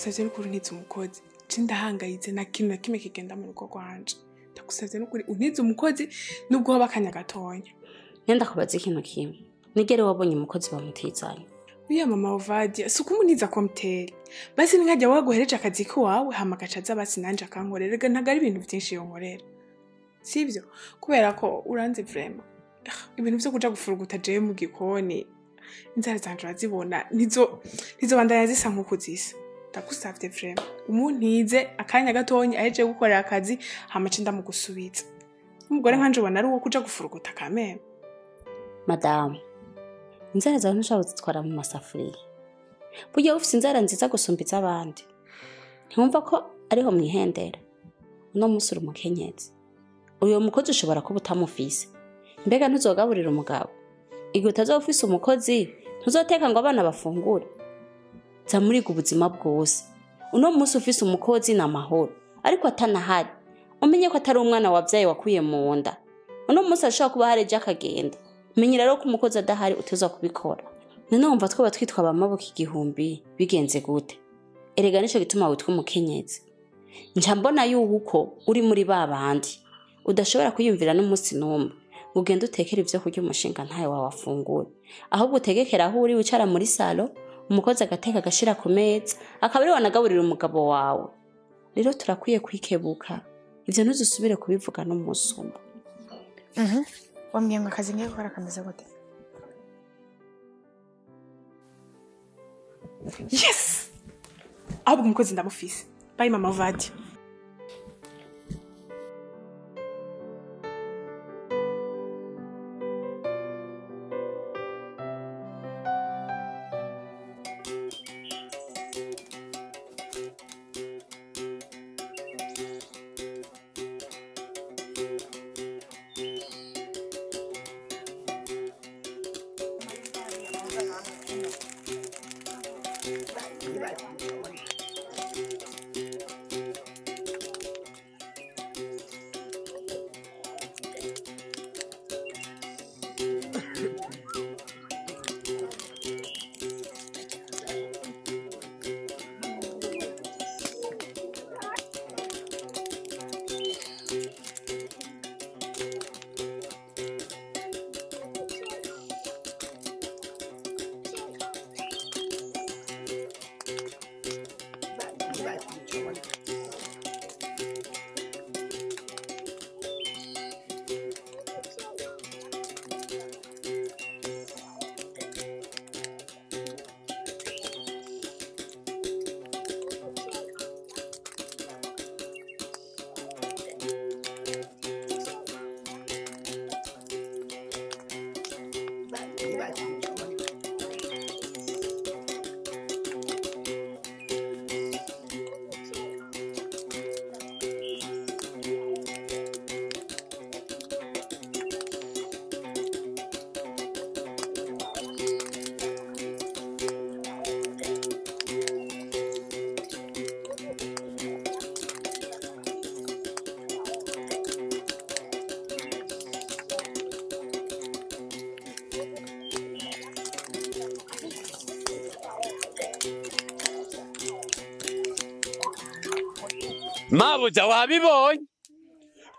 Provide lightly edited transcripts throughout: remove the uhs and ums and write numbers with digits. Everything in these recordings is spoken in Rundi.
Ndagusavye n'ukuri untize umukozi. Je ndahangayitse na kintu na kimwe kigenda mu rugo rwanje. Ndagusavye n'ukuri untize umukozi nubwo hoba akanya gatonya. Nenda kubaza ikintu kimwe. Nigere wabonye umukozi bamutizanye? Uya mama Ovadia, si ukumuniza komteri. Basi nkajya waguhereje akazi kiwawe hama agaca aza basi nanje akankorera. Erega ntago ari ibintu vyinshi yonkorera. Sivyo? Kubera ko uranze vraiment. Ibintu vyo kuja gufuruguta jewe mu gikoni. Inzara zanje urazibona, ntizobandanya zisa nkuko zisa. Ndagusavye vraiment. Umuntize akanya gatonya ahejeje gukorera akazi hama ce ndamugusubiza. Umugore nkanje ubona ari uwo kuja gufuruguta kameme. Madamu, inzara zawe ntushobora kuzitwara mu masafuriya. Burya ufise inzara nziza gusumba iz'abandi. Ntiwumva ko ariho mwihendera. Uno munsi uri umukenyezi. Uyo mukozi ushobora kuba utamufise. Mbega ntuzogaburira umugabo. Igihe utazoba ufise umukozi, ntuzoteka ngo abana bafungure. Za muriga ubuzima bwose. Uno munsi ufise umukozi ni amahoro, ariko atanahari. Umenye ko atari umwana wavyaye wakuye mu nda. Uno munsi ashobora kuba hari ejo akagenda. Menyera rero ko umukozi adahari uteza kubikora. None wumva twoba twitwa abamaboko igihumbi bigenze gute? Erega nico gituma witwa umukenyezi. Nca mbona yuko uri muri ba bandi udashobora kwiyumvira n'umunsi n'umwe ngo ugende utekere ivyo kurya umushinga ntawe wawe afungure. Ahubwo utegekera aho uri wicara muri salo, umukozi agateka agashira ku meza, akaba ariwe anagaburira umugabo wawe. Rero turakwiye kwikebuka. Ivyo ntuzusubire kubivuga n'umunsi umwe. Wambwiye ngo akazi ngiye gukora kameze gute? Yes! Ahubwo umukozi ndamufise. Bye mama Ovadia. Mabuja wabibonye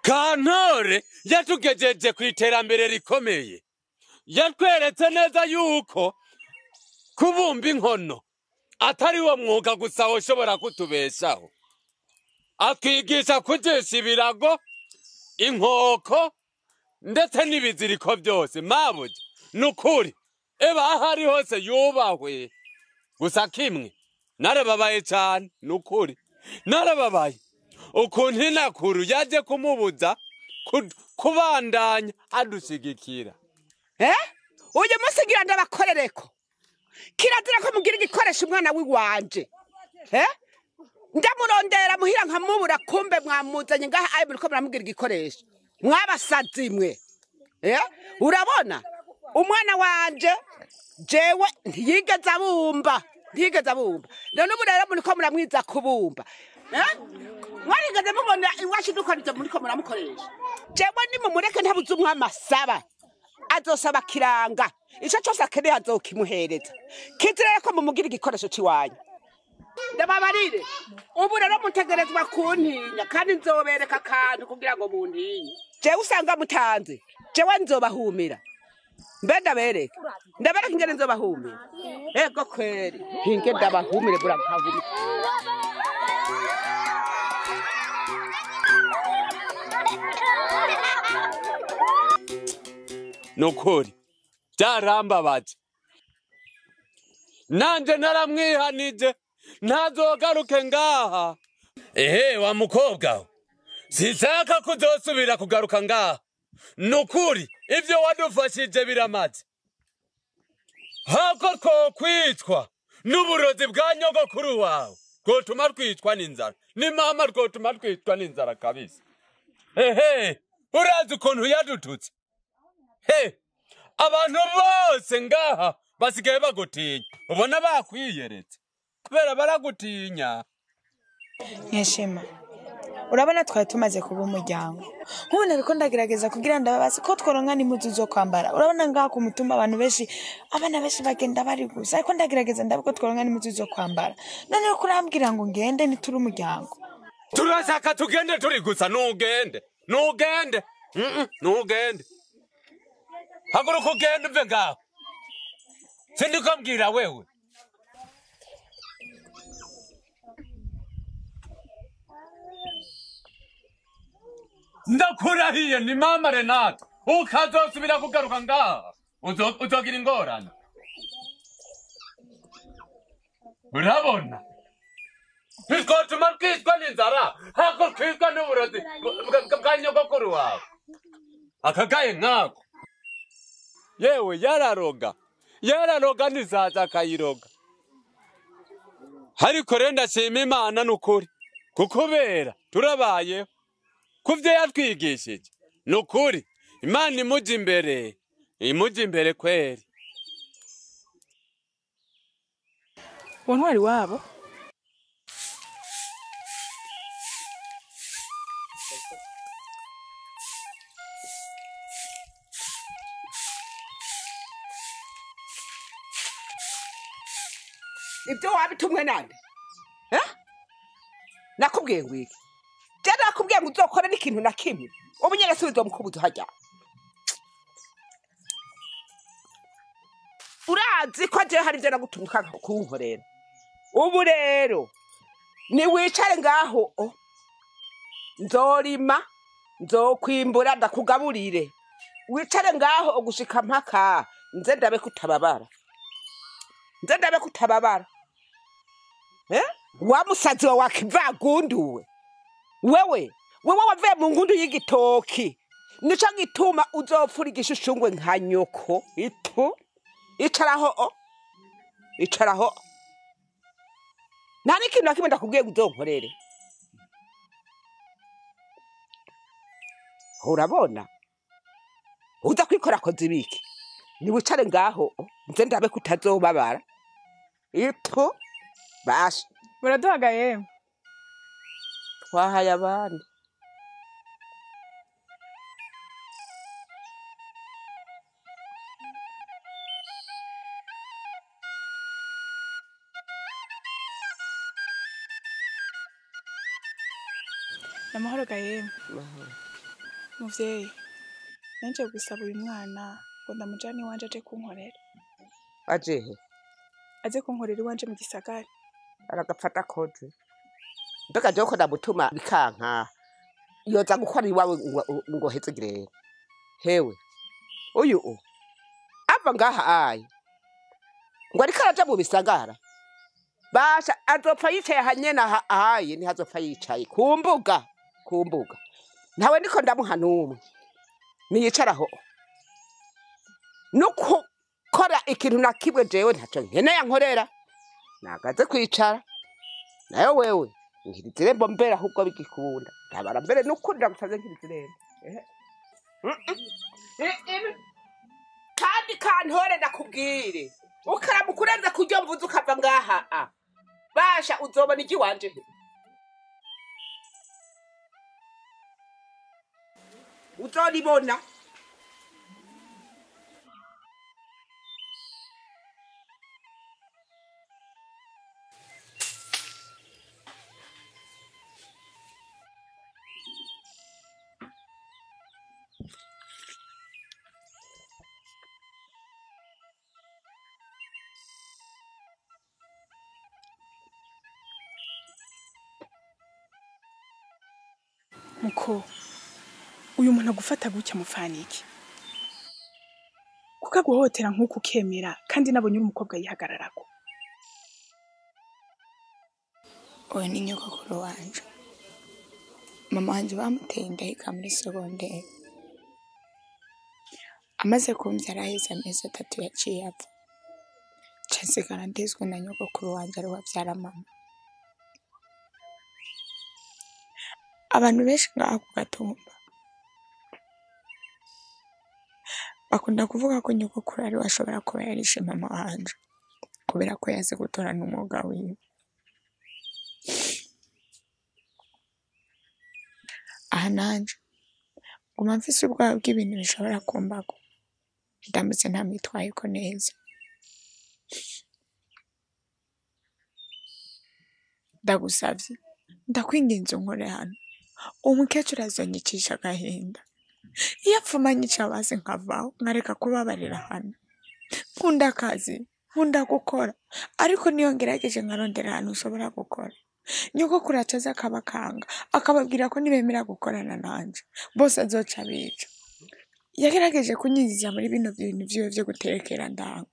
Kantore yatugejeje ku iterambere rikomeye. Yatweretse neza yuko kubumba inkono atari wo mwuga gusa woshobora kutubeshaho. Atwigisha kujisha ibirago, inkoko ndetse n'ibiziriko byose. Mabuja nukuri eba ahari hose yubahwe. Gusa kimwe narababaye cyane nukuri narababaye ukuntu inakuru yaje kumubuza kubandanya adushigikira. Uyu munsi ngira ndabakorereko. Kirazira ko mugira igikoresho umwana wiwanje. Ndamurondera muhira nkamubura kumbe mwamuzanye ngaha ayi muriko muramugira igikoresho. Mwabasazi mwe. Urabona umwana wanje jewe ntiyigeze abumba. Ntiyigeze abumba. None ubu rero muriko muramwiza kubumba. Mwarigeze mubona iwacu dukora muriko muramukoresha. Jewe nimumureke ntabuze umwami asaba. Azosaba kiranga. Ico cyose akeneye azokimuhereza. Kizira ko mumugira igikoresho ciwanyu. Ndababarire. Ubu rero mutegerezwa kuntinya kandi nzobereka akantu kugira ngo muntinye. Jewe usanga mutanze, jewe nzobahumira. Mbe ndabereka. Ndabereka ingene nzobahumira. Ego kweri. Hinge ndabahumire burankahumira. Nukuri byarambabaje, nanje naramwihanije ntazogaruke ngaha. Ehe wa mukobwa we, sinshaka kuzosubira kugaruka ngaha. Nukuri ivyo wadufashije biramaze. Hako twokwicwa n'uburozi bwa nyogokuru wawe bwotuma twicwa n'inzara, ni mama rwotuma twicwa n'inzara kabisa. Ehe urazi ukuntu yadututse. He, abantu bose ngaha basigaye bagutinya, ubona bakwiyeretse kubera baragutinya. Nkeshema, urabona twari tumaze kuba umuryango. Nk'ubu nariko ndagerageza kugira ndababaze ko tworonka n'impuzu zo kwambara. Urabona ngaha ku mutumba abantu benshi, abana benshi bagenda bari gusa, ariko ndagerageza ndabe ko tworonka n'impuzu zo kwambara. None uriko urambwira ngo ngende ntituri umuryango. Turashaka tugende turi gusa, nugende nugende, nugende. Haguruka ugende uve ngaho. Sindiko mbwira wewe. Ndakurahiye ni mama Renata, ukazosubira kugaruka ngaha uzogira ingorane. Urabona ntitwotuma twicwa n'inzara hako twicwa n'uburozi bwa nyogokuru wawe. Akagaye nkako yewe yararoga, yararoga n'izaza akayiroga. Ariko rero ndashima Imana nukuri kukubera turabayeho kuvyo yatwigishije. Nukuri Imana imujya imbere, imujya imbere kweri. Uwo ntwari wabo Ibyo wabitumwe nande? Eh? Nakubwiye ngo iki? Je nakubwiye ngo uzokora n'ikintu na kimwe. Ubu nyene subizo mukubuzo hajya. Urazi ko je hari ivyo nagutumika kunkorera. Ubu rero ni wicare ngaho nzorima nzokwimbura ndakugaburire. Wicare ngaho ugushika mpaka nze ndabe kutababara. Nze ndabe kutababara. Eh? Wa musazi wa wakivagunduwe. Wewe, wewe wavuye mu ngundu y'igitoki. Nico gituma uzopfura igishushungwe nka nyoko. Itu. Icaraho o. Icaraho. Nta n'ikintu na kimwe ndakubwiye ngo uzonkorere. Urabona? Uza kwikora koze ibiki? Ni wicare ngaho nze ndabe kutazobabara. Itu. Basha. Muraduhagaye. Twahaye abandi. Namahoro gaye. Muvyeyi, nanje gusaba uyu mwana ngo ndamujane iwanje aje kunkorera. Aje he? Aze kunkorera iwanje mu gisagara. Aragafata koze. Mbega jewe ko ndamutuma bikanka. Yoza gukora iwawe ngo heze girere. Hewe. Uyu u. Ava ngaha ayi. Ngo ariko araja mu bisagara. Basha azopfa yicaye hanyene ahaye ntihazopfa yicaye ku mbuga, ku mbuga. Ntawe ndiko ndamuha n'umwe. Niyicaraho. Nukukora ikintu na kimwe jewe ntaco nkeneye nkorera. Nagaze kwicara. Nayo wewe nkiriza irembo mbere ahubwo bigikunda. Ndabara mbere nukuri ndagusaze nkiriza irembo. Ehe. Kandi kantore ndakubwire. Ukaramuka urenze kuryo mvuze ukava ngaha a. Basha uzobona iki wanje he. Uzoribona. Muko uyu muntu agufata gutya mufaniki kuko aguhohotera nk'uko ukemera kandi nabonye uri umukobwa yihagararako. Uyu ni nyogokuru wanje. Mama wanje bamuteye inda yiga muri sogonderi. Amaze kumbyara aheze amezi 3 yaciye apfa. Nca nsigara ndezwe na nyogokuru wanje ariwe avyara mama. Abantu benshi ngaha ku gatumba bakunda kuvuga ko nyogokuru ariwe ashobora kuba yarishe mama wanje kubera ko yazi gutorana umwuga wiwe. Aha nanje nguma mfise ubwoba bw'ibintu bishobora kumbako ndamutse ntamwitwayeko neza. Ndagusavye, ndakwinginze unkore hano. Umukecuru azonyicisha agahinda. Iyo apfuma anyica basi nkavaho nkareka kubabarira hano. Nkunda akazi, nkunda gukora, ariko niyo ngerageje nkarondera ahantu nshobora gukora. Nyogokuru aca aza akabakanga, akababwira ko nibemera gukorana nanje bose azoca abica. Yagerageje kunyinjiza muri bino bintu vyiwe vyo guterekera ndanga.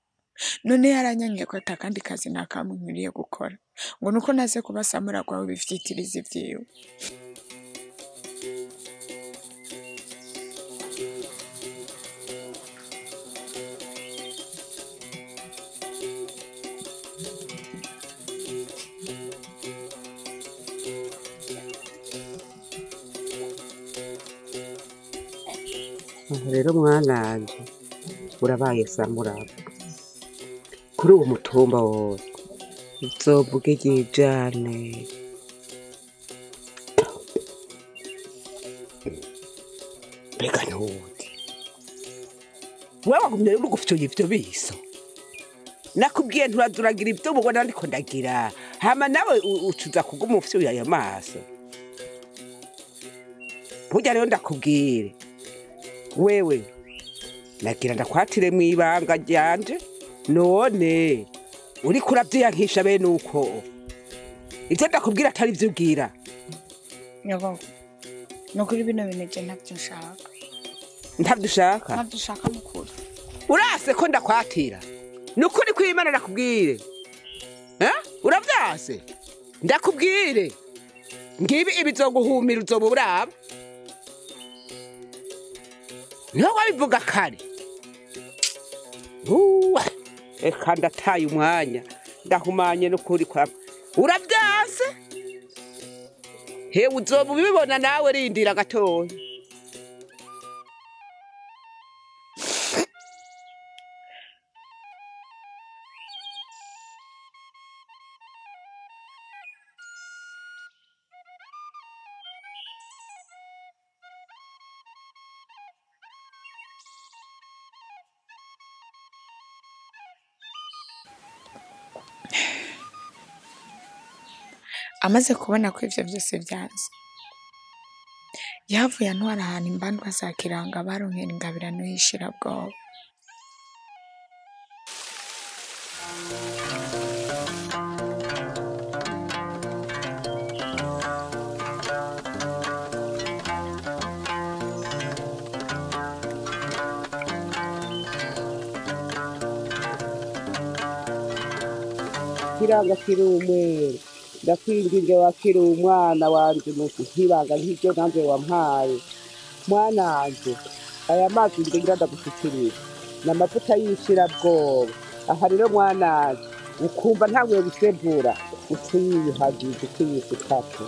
None yaranyankiye ko atakandi kazi nakamwe nkwiriye gukora, ngo nuko naze kubasamura kwawe bivyitiriza ivyiwe. Ubu rero mwananje urabaye samuraba kuri uwo mutumba wose uzovuga igijane. Mbega ntuzi wewe wagumye uri gufyoya ivyo biso. Nakubwiye nturazuragira ivyo ubona ndiko ndagira, hama nawe ucuza kuguma ufyoya ayo maso. Burya rero ndakubwire wewe nagira ndakwatire mwibanga ryanje, none uriko uravyiyankisha bene uko ivyo ndakubwira atari ivyo ubwira. Nyogoko, nukuri bino bintu je ntavyo nshaka. Ntavyo ushaka? Ntavyo ushaka mukuru. Urase ko ndakwatira? Nukuri kw'Imana ndakubwire. Uravyase? Ndakubwire ngibi ibizoguhumira uzoba uraba. Niho wabivuga kare. Eka ndataye umwanya, ndahumanye n'ukuri kwa. Uravyase? Hewe uzoba ubibona nawe, rindira gatoya. Amaze kubona ko ivyo vyose vyanze, yahavuye antwara ahantu imbandwa za Kiranga baronkera ingabirano y'ishirabwoba. Kiranga kiri umweru, ndakwinginze wakiri umwana wanje nkibanga nk'ivyo nanje wampaye. Mwana wanje, aya mazi ngira ndagushikiriza ni amavuta y'ishirabwoba. Aha rero mwana wanje ukumva ntawe gusevura, uciyuhagiza uciyisukako.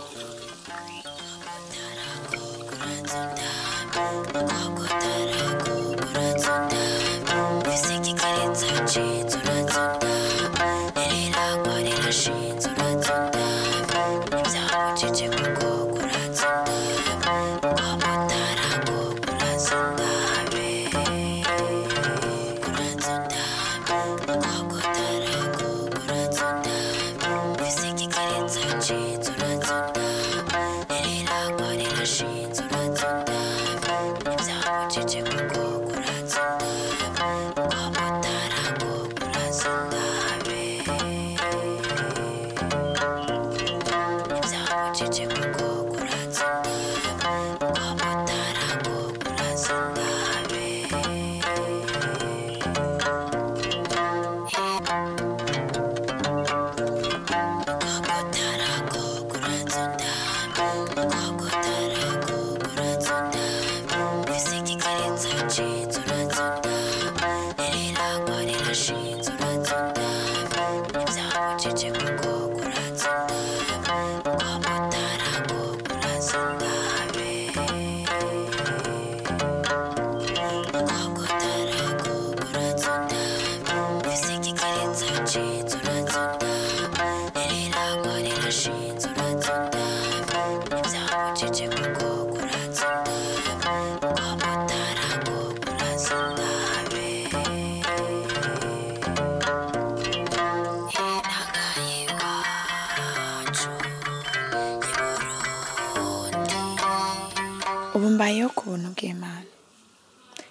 Mbayeho ku buntu bw'Imana.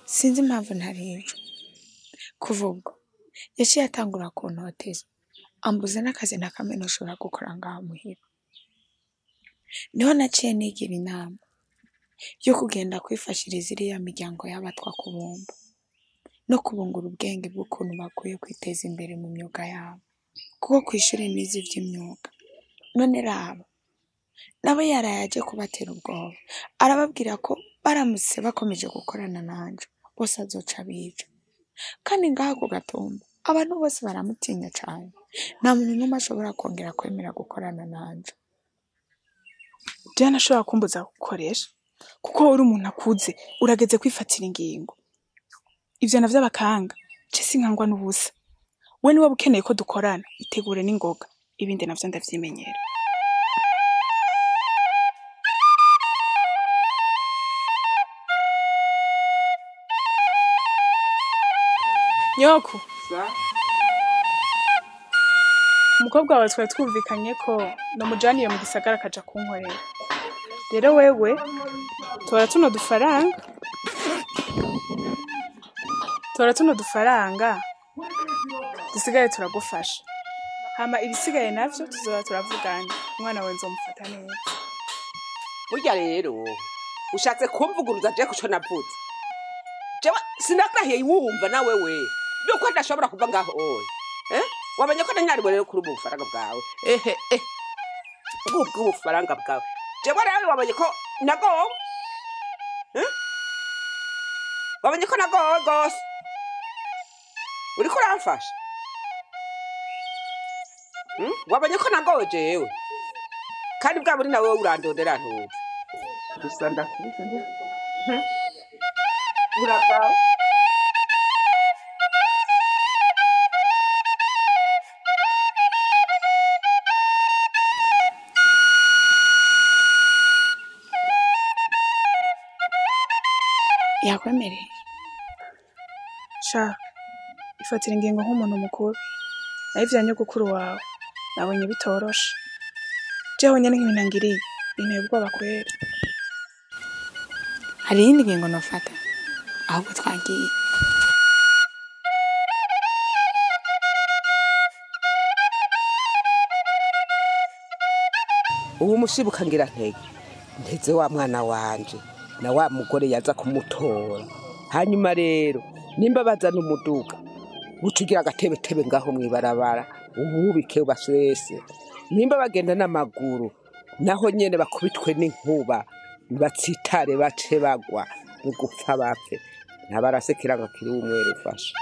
Sinzi impamvu ntariyo. Kuva ubwo yaciye atangura kuntoteza, ambuza n'akazi na kamwe ntoshobora gukora ngaha muhira. Niho naciye nigira inama yo kugenda kwifashiriza iriya miryango y'abatwa kubumba no kubungura ubwenge bw'ukuntu bakwiye kwiteza imbere mu myuga yabo, kuko kw'ishuri nize ivy'imyuga. None raba nabo yaraye aje kubatera ubwoba, arababwira ko baramutse bakomeje gukorana nanje bose azoca abica. Kandi ngaha ku Gatumba abantu bose baramutinya cane, nta muntu n'umwe ashobora kongera kwemera gukorana nanje. Diana ashobora kumbuza gukoresha kuko uri umuntu akuze, urageze kwifatira ingingo. Ivyo navyo abakanga ce sinkangwa n'ubusa. We niwe ukeneye ko dukorana, itegure n'ingoga, ibindi navyo ndavyimenyera. Nyoko, umukobwa wawe twari twumvikanye ko namujaniye mu gisagara akaja kunkorera. Rero wewe tora tuno dufaranga, tora tuno dufaranga dusigaye turagufasha, hama ibisigaye navyo tuzoba turavugana. Umwana wawe nzomufata neza. Burya rero ushatse kumvuguruza je kuco navuze. Jewe sinakurahiye wumva na wewe nuko ndashobora kuva ngaho oye. Wamenye ko nanyariwe rero kuri ubu bufaranga bwawe. Ehe ubwo bufaranga bwawe. Jewe rero wamenye ko nagowe. Wamenye ko nagowe gose. Uriko uramfasha? Wamenye ko nagowe jewe. Kandi bwa buri nawe urandondera ntuzi. Gusa ndakubuze nde. Uragawe. Yakwemereye? Sha, ifatira ingingo nk'umuntu mukuru. Naho ivya nyogokuru wawe nabonye bitoroshe. Jewe nyene nk'ibinangiriye binteye ubwoba kwera. Hari iyindi ngingo nofata ahubwo twagiye. Ubu mushibuka ngira ntege nteze wa mwana wanje na wa mugore yaza kumutora. Hanyuma rero nimba bazana umuduga uca ugira agatebetebe ngaho mw'ibarabara ububike ubasese. Nimba bagenda n'amaguru naho nyene bakubitwe n'inkuba batsitare bace bagwa n'ugupfa bapfe. Ntabarasekera ngo kiri umwere ufashe.